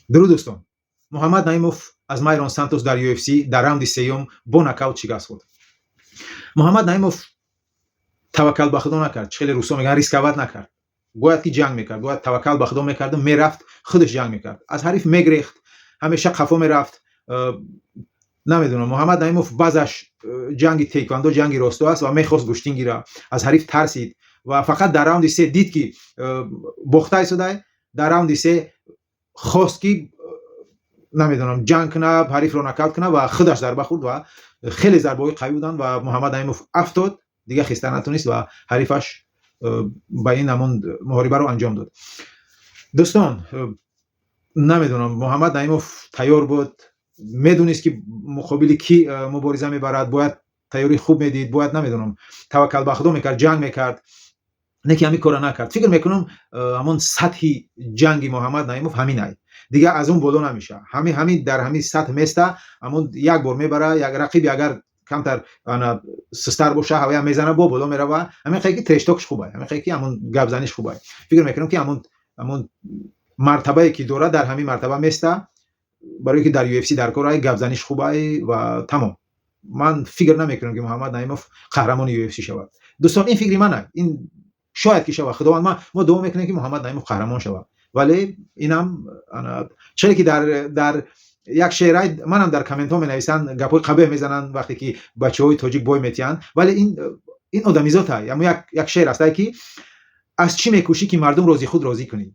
Дуруд, дӯстон! Муҳаммад Наимов аз Майрон Сантос дар UFC дар раунди сеюм бо нокаут шикаст хӯрд. Муҳаммад Наимов таваккал ба худо накард. Чӣ хеле русо мегӯянд, рисковать накард. Бояд ки ҷанг мекард, бояд таваккал ба худо мекарду мерафт, худаш ҷанг мекард. Аз ҳариф мегрехт, ҳамеша қафо мерафт. Намедонам, Муҳаммад Наимов баъзаш ҷанги тейквандо, ҷанги росто аст ва мехост гӯштин гира, аз ҳариф тарсид ва фақат дар раунди се дид, ки бохта истодай. Дар раунди се хост, ки намедонам, ҷанг кунад, ҳарифро нокаут кунад ва худаш зарба хӯрд ва хеле зарбаҳои қавӣ буданд ва Муҳаммад Наимов афтод, дигар хиста натонист ва ҳарифаш ба ин ҳамон муҳорибаро анҷом дод. Дӯстон, намедонам, Муҳаммад Наимов тайёр буд, медонист, ки муқобили кӣ мубориза мебарад, бояд тайёрии хуб медид, бояд, намедонам, таваккал ба худо мекард, ҷанг мекард, не ки ҳамин корро накард. Фикр мекунам, ҳамон сатҳи ҷанги Муҳаммад Наимов ҳамин ай, дигар аз он боло намешавад. Ҳамин дар ҳамин сатҳ места, ҳамон як бор мебара, як рақиби агар камтар сустар боша, ҳавая мезана, бо боло мерава. Ҳамин қай ки трэш-ток ш хубай, ҳамин қай ки ҳамон гапзаниш хубай. Фикр мекунам, ки ҳамон мартабае, ки дорад, дар ҳамин мартаба места, барое ки дар UFC дар кор ай, гапзаниш хубай ва тамом. Ман фикр намекунам, ки Муҳаммад Наимов қаҳрамони UFC шавад. Дӯстон, ин фикри ман, ин шояд ки шавад. Худованд, мо дуо мекунем, ки Муҳаммад Наимов қаҳрамон шавад, вале инам чаре ки дар як шеърай манам дар комментҳо менависанд, гапҳои қабеҳ мезананд, вақте ки бачаҳои тоҷик бой метиҳанд, вале ин одамизотай. Амо як шеър астае, ки аз чӣ мекӯшӣ, ки мардумро зи худ розӣ кунӣ?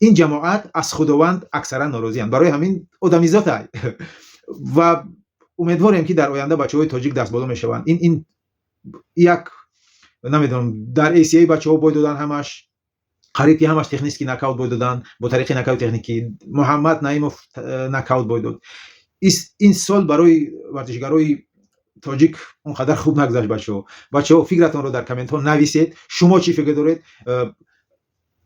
Ин ҷамоат аз Худованд аксаран норозианд. Барои ҳамин одамизотай ва умедворем, ки дар оянда бачаҳои тоҷик дастболо мешаванд. Ин як, намедонам, дар ACA бачаҳо бой доданд, ҳамаш, қариб ки ҳамаш технический нокаут бой доданд, бо тариқи нокаути техникӣ. Муҳаммад Наимов нокаут бой дод. Ин сол барои варзишгарои тоҷик он қадар хуб нагузашт. Бачаҳо, фикратонро дар комментҳо нависед, шумо чӣ фикр доред.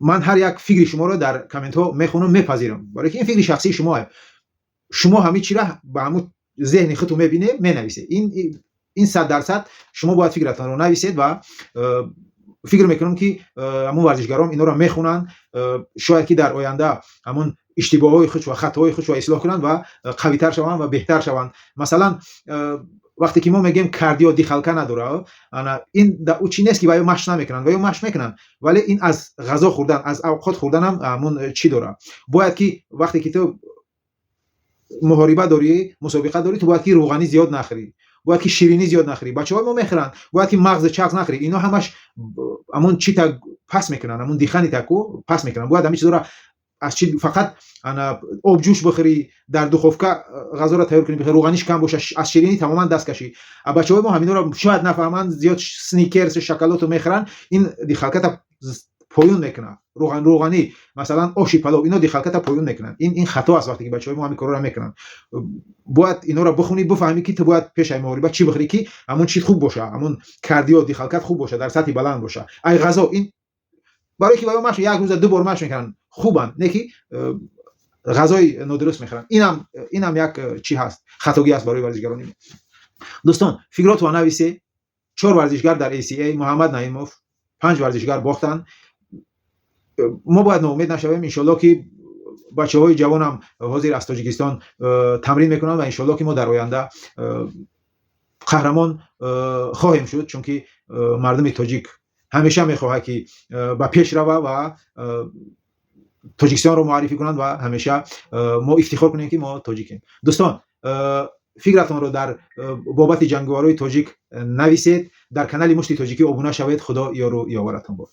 Ман ҳар як фикри шуморо дар комментҳо мехонам, мепазирам, барои ки ин фикри шахсии шумо. Шумо ҳамин чира ба ҳамун зеҳни худтон мебинед, менависед. Ин 100% шумо бояд фикратонро нависед ва фикр мекунам, ки ҳамун варзишгарон инҳоро мехонанд, шояд ки дар оянда ҳамун иштибоҳҳои худ ва хатоҳои худро ислоҳ кунанд ва қавитар шаванд ва беҳтар шаванд. Масалан, вақте ки мо мегӯем, кардио, дыхалка надора, ана ин ӯ чӣ нест, ки ва ё машқ намекунанд, ва ё машқ мекунанд, вале ин аз ғазо хӯрдан, аз авқот хӯрданам ҳамун чӣ дора. Бояд ки вақте ки ту муҳориба дорӣ, мусобиқа дорӣ, ту бояд ки рӯғанӣ зиёд нахӯрӣ, бояд ки ширинӣ зиёд нахӯрӣ. Бачаҳои мо мехӯранд. Бояд ки мағзи чағз нахӯрӣ. Ино ҳамаш ҳамун чита пас мекунанд, ҳамун дыхание таку пас мекунанд. Бояд ҳамин чизоро аз чи фақат ана обҷӯш бихӯрӣ, дар духовка ғазоро тайёр кунӣ, бихӯрӣ, рӯғаниш кам боша, аз ширинӣ тамоман даст кашӣ. А бачаҳои мо ҳаминҳоро шояд нафаҳманд, зиёд Сникерс, шоколаду мехӯранд. Ин дыхалка та поён мекунад. Рӯғанӣ, масалан, оши палов, ино дыхалка та поён мекунанд. Ин хато аст, вақте ки бачаҳои мо ҳамин корҳоро мекунанд. Бояд инҳоро бихонӣ, бифаҳмӣ, ки ту бояд пешаи муҳориба чӣ бихӯрӣ, ки ҳамун чиз хуб боша, ҳамун кардио, дыхалка т хуб боша, дар сатҳи баланд боша. Ай ғазо ин барое ки баё машқ, як рӯза ду бор машқ мекунанд, хубанд, не ки ғазои нодуруст мехӯранд. Инам як чӣ ҳаст, хатогӣ аст барои варзишгарони мо. Дӯстон, фикротро нависе. Чор варзишгар дар ACA, Муҳаммад Наимов, панҷ варзишгар бохтанд. Мо бояд ноумед нашавем. Иншоалло, ки бачаҳои ҷавонам ҳозир аз Тоҷикистон тамрин мекунанд ва иншоалло, ки мо дар оянда қаҳрамон хоҳем шуд, чунки мардуми тоҷик ҳамеша мехоҳад, ки ба пеш рава ва Тоҷикистонро муаррифӣ кунанд ва ҳамеша мо ифтихор кунем, ки мо тоҷикем. Дӯстон, фикратонро дар бобати ҷанговарои тоҷик нависед, дар канали Мушти Тоҷикӣ обуна шавед. Худо ёру ёваратон бод.